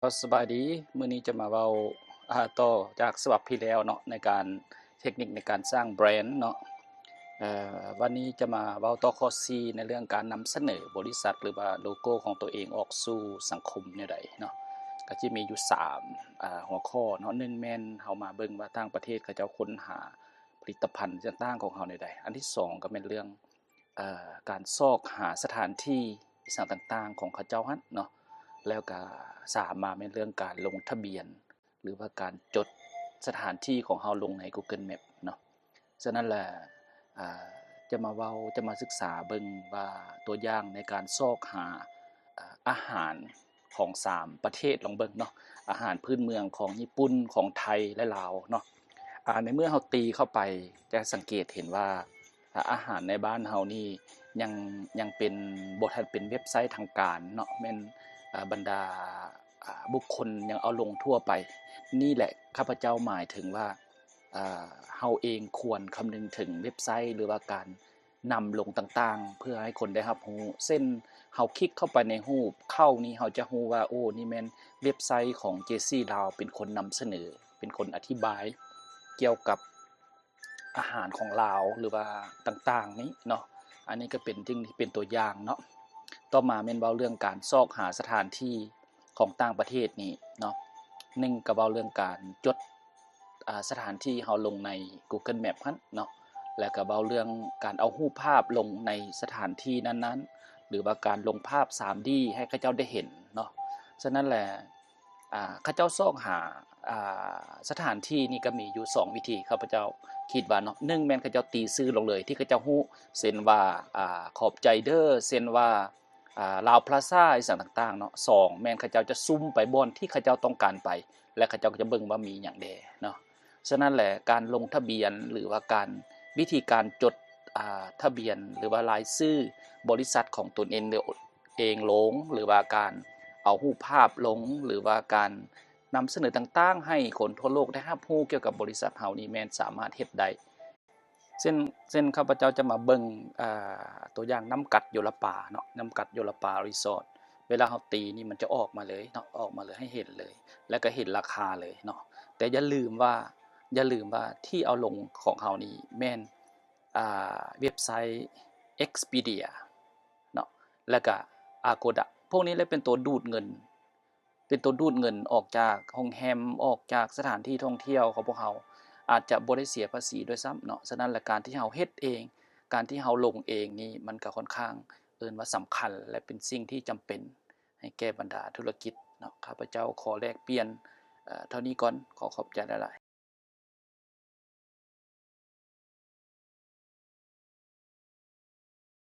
ກໍສະບາຍດີ, ມື້ນີ້ຈະມາເວົ້າ ອ່າ ຕໍ່ຈາກສະບັບທີ່ແລ້ວເນາະ ໃນການ ເທັກນິກໃນການສ້າງແບຣນເນາະ. ເອີ ວັນນີ້ຈະມາເວົ້າຕໍ່ຂໍ້ສີ່ ໃນເລື່ອງການນຳສະເໜີບໍລິສັດ ຫຼືວ່າໂລໂກ້ຂອງຕົວເອງອອກສູ່ສັງຄົມແນວໃດເນາະ. ກໍຈະມີຢູ່ສາມ ອ່າ ຫົວຂໍ້ເນາະ. ໜຶ່ງແມ່ນເຮົາມາເບິ່ງວ່າຕ່າງປະເທດເຂົາເຈົ້າຄົ້ນຫາຜະລິດຕະພັນຕ່າງໆຂອງເຮົາແນວໃດ. ອັນທີສອງກໍແມ່ນເລື່ອງ ເອີ ການຊອກຫາສະຖານທີ່ອີ່ຫຍັງຕ່າງໆຂອງເຂົາເຈົ້າຫັ້ນເນາະ. ແລ້ວກະສາມມາແມ່ນເລື່ອງການລົງທະບຽນ ຫຼືວ່າການຈົດສະຖານທີ່ຂອງເຮົາລົງໃນ Google Map ເນາະ. ສະນັ້ນແຫຼະ ອ່າ ຈະມາເວົ້າ ຈະມາສຶກສາເບິ່ງວ່າຕົວຢ່າງໃນການຊອກຫາ ອ່າ ອາຫານຂອງສາມປະເທດ ລອງເບິ່ງເນາະ, ອາຫານພື້ນເມືອງຂອງຍີ່ປຸ່ນ, ຂອງໄທ ແລະ ລາວເນາະ. ອ່າ ໃນເມື່ອເຮົາຕີເຂົ້າໄປ ຈະສັງເກດເຫັນວ່າ ອາ ອາຫານໃນບ້ານເຮົານີ້ຍັງ ຍັງເປັນ ບໍ່ທັນເປັນເວັບໄຊທາງການເນາະ, ແມ່ນ ອາ ບັນດາ ອາ ບຸກຄົນຍັງເອົາລົງທົ່ວໄປ. ນີ້ແຫຼະ ຂ້າພະເຈົ້າໝາຍເຖິງວ່າ ອາ ເຮົາເອງຄວນຄຳນຶງເຖິງເວັບໄຊ ຫຼືວ່າການນຳລົງຕ່າງໆ ເພື່ອໃຫ້ຄົນໄດ້ຮັບຮູ້. ເຊັ່ນ ເຮົາຄລິກເຂົ້າໄປໃນຮູບເຂົ້ານີ້ ເຮົາຈະຮູ້ວ່າ ໂອ້ ນີ້ແມ່ນເວັບໄຊຂອງເຈຊີລາວ ເປັນຄົນນຳສະເໜີ ເປັນຄົນອະທິບາຍກ່ຽວກັບ ອາຫານຂອງລາວ ຫຼືວ່າຕ່າງໆນີ້ເນາະ. ອັນນີ້ກໍເປັນສິ່ງທີ່ເປັນຕົວຢ່າງເນາະ. ຕໍ່ມາແມ່ນເວົ້າເລື່ອງການຊອກຫາສະຖານທີ່ຂອງຕ່າງປະເທດນີ້ເນາະ. ໜຶ່ງກໍເວົ້າເລື່ອງການຈົດ ອາ ສະຖານທີ່ເຮົາລົງໃນ Google Map ຫັ້ນເນາະ, ແລ້ວກໍເວົ້າເລື່ອງການເອົາຮູບພາບລົງໃນສະຖານທີ່ນັ້ນໆ ຫຼືວ່າການລົງພາບສາມດີໃຫ້ເຂົາເຈົ້າໄດ້ເຫັນເນາະ. ສະນັ້ນແຫຼະ ອາ ເຂົາເຈົ້າຊອກຫາ ອາ ສະຖານທີ່ນີ້ກໍມີຢູ່ສອງວິທີ ຂ້າພະເຈົ້າຄິດວ່າເນາະ. ໜຶ່ງແມ່ນເຂົາເຈົ້າຕີຊື່ລົງເລີຍທີ່ເຂົາເຈົ້າຮູ້ ເຊັ່ນວ່າ ອາ ຂອບໃຈເດີ, ເຊັ່ນວ່າ ອາ ລາວພລາຊາ ອີ່ຫຍັງຕ່າງໆເນາະ. ສອງແມ່ນເຂົາເຈົ້າຈະຊູມໄປບ່ອນທີ່ເຂົາເຈົ້າຕ້ອງການໄປ ແລະ ເຂົາເຈົ້າກໍຈະເບິ່ງວ່າມີຫຍັງແດ່ເນາະ. ສະນັ້ນແຫຼະ ການລົງທະບຽນ ຫຼືວ່າການ ວິທີການຈົດ ອາ ທະບຽນ ຫຼືວ່າລາຍຊື່ບໍລິສັດຂອງຕົນເອງ ເອງລົງ ຫຼືວ່າການເອົາຮູບພາບລົງ ຫຼືວ່າການນຳສະເໜີຕ່າງໆ ໃຫ້ຄົນທົ່ວໂລກໄດ້ຮັບຮູ້ກ່ຽວກັບບໍລິສັດເຮົານີ້ ແມ່ນສາມາດເຮັດໄດ້. ເຊັ່ນ ເຊັ່ນ ຂ້າພະເຈົ້າຈະມາເບິ່ງ ອາ ຕົວຢ່າງນ້ຳກັດໂຍລະປາເນາະ, ນ້ຳກັດໂຍລະປາຣີສອດ. ເວລາເຮົາຕີນີ້ມັນຈະອອກມາເລີຍເນາະ, ອອກມາເລີຍ ໃຫ້ເຫັນເລີຍ ແລ້ວກໍເຫັນລາຄາເລີຍເນາະ. ແຕ່ຢ່າລືມວ່າ ຢ່າລືມວ່າທີ່ເອົາລົງຂອງເຮົານີ້ແມ່ນ ອາ ເວັບໄຊ Expedia ເນາະ ແລ້ວກະ Agoda. ພວກນີ້ແຫຼະເປັນຕົວດູດເງິນ ເປັນຕົວດູດເງິນອອກຈາກໂຮງແຮມ, ອອກຈາກສະຖານທີ່ທ່ອງທ່ຽວຂອງພວກເຮົາ. ອາດຈະບໍ່ໄດ້ເສຍພາສີດ້ວຍຊ້ຳເນາະ. ສະນັ້ນແຫຼະ ການທີ່ເຮົາເຮັດເອງ, ການທີ່ເຮົາລົງເອງນີ້ ມັນກໍຄ່ອນຂ້າງ ເອີ້ນວ່າສຳຄັນ ແລະ ເປັນສິ່ງທີ່ຈຳເປັນໃຫ້ແກ່ບັນດາທຸລະກິດເນາະ. ຂ້າພະເຈົ້າຂໍແລກປ່ຽນ ເອີ ເທົ່ານີ້ກ່ອນ. ຂໍຂອບໃຈຫຼາຍໆ.